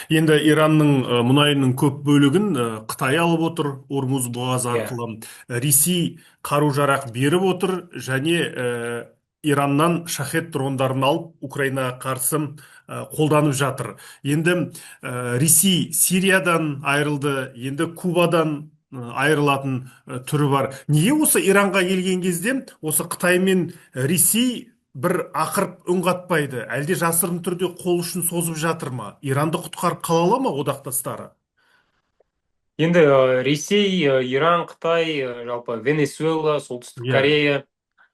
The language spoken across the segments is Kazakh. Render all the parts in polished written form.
Енді Иранның мұнайының көп бөлігін Қытай алып отыр Ормуз бұғазы Иә. арқылы. Ресей қару-жарақ беріп отыр және Ираннан шахет дрондарын алып, Украинаға қарсы қолданып жатыр. Енді Ресей Сириядан айырылды, енді Кубадан айырылатын түрі бар. Неге осы Иранға келген кезде осы Қытай мен Ресей бір ақырып үн қатпайды? Әлде жасырын түрде қол ұшын созып жатыр ма? Иранды құтқарып қала ала ма одақтастары? Енді Ресей, Иран, Қытай, жалпы Венесуэла, Солтүстік Корея,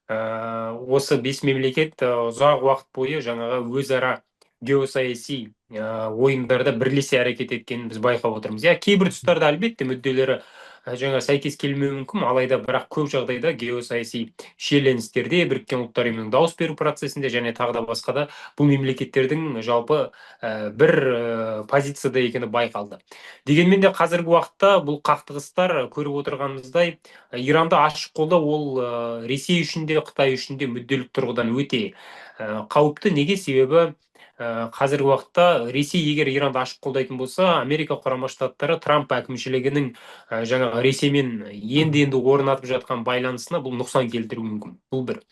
осы бес мемлекет ұзақ уақыт бойы жаңағы өзара геосаяси ойындарда бірлесе әрекет еткенін біз байқап отырмыз. Иә, кейбір тұстарда, әлбетте, мүдделері жаңа сәйкес келмеуі мүмкін, алайда бірақ көп жағдайда геосаяси шиеленістерде, Біріккен Ұлттар Ұйымының дауыс беру процесінде және тағы да басқа да бұл мемлекеттердің жалпы бір позицияда екені байқалды. Дегенмен де қазіргі уақытта бұл қақтығыстар, көріп отырғанымыздай, Иранды ашық қолдау ол Ресей үшін де, Қытай үшін де мүдделік тұрғыдан өте қауіпті. Неге? Себебі қазіргі уақытта Ресей егер Иранды ашық қолдайтын болса, Америка Құрама Штаттары, Трамп әкімшілігінің жаңағы Ресеймен енді енді орнатып жатқан байланысына бұл нұқсан келтіруі мүмкін. Бұл бір.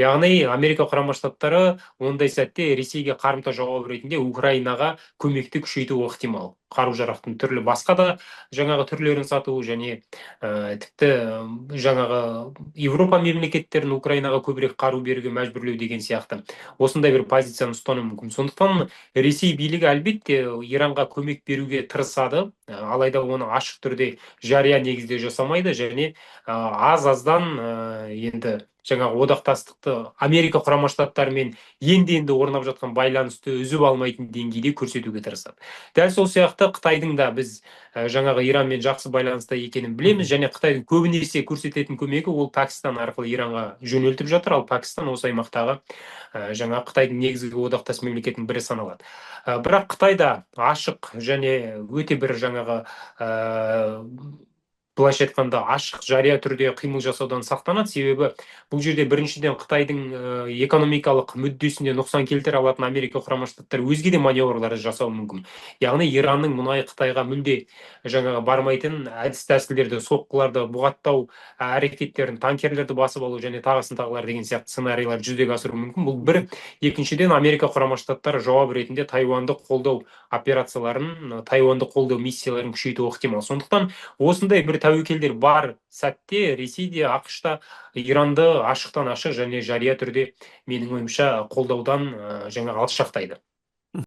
Яғни Америка Құрама Штаттары ондай сәтте Ресейге қарымта жауап ретінде Украинаға көмекті күшейтуі ықтимал, қару жарақтың түрлі басқа да жаңағы түрлерін сату және тіпті жаңағы Европа мемлекеттерін Украинаға көбірек қару беруге мәжбүрлеу деген сияқты осындай бір позицияны ұстануы мүмкін. Сондықтан Ресей билігі, әлбетте, Иранға көмек беруге тырысады, алайда оны ашық түрде, жария негізде жасамайды және аз аздан енді жаңағы одақтастықты, Америка Құрама Штаттарымен енді енді орнап жатқан байланысты үзіп алмайтын деңгейде көрсетуге тырысады. Дәл сол сияқты Қытайдың да біз жаңағы Иранмен жақсы байланыста екенін білеміз және Қытайдың көбінесе көрсететін көмегі ол Пәкістан арқылы Иранға жөнелтіп жатыр. Ал Пәкістан осы аймақтағы жаңа Қытайдың негізгі одақтас мемлекетінің бірі саналады. Бірақ Қытай да ашық және өте бір жаңағы былайша айтқанда, ашық, жария түрде қимыл жасаудан сақтанады. Себебі бұл жерде, біріншіден, Қытайдың экономикалық мүддесіне нұқсан келтіре алатын Америка Құрама Штаттары өзге де маневрларды жасауы мүмкін. Яғни Иранның мұнайы Қытайға мүлде жаңағы бармайтын әдіс тәсілдерді, соққыларды, бұғаттау әрекеттерін, танкерлерді басып алу және тағысын тағылар деген сияқты сценарийлер жүзеге асыруы мүмкін. Бұл бір. Екіншіден, Америка Құрама Штаттары жауап ретінде Тайваньды қолдау операцияларын, Тайваньды қолдау миссияларын күшейтуі ықтимал. Сондықтан осындай бір тәуекелдер бар сәтте Ресей де, АҚШ та Иранды ашықтан ашық және жария түрде, менің ойымша, қолдаудан жаңағы алшақтайды.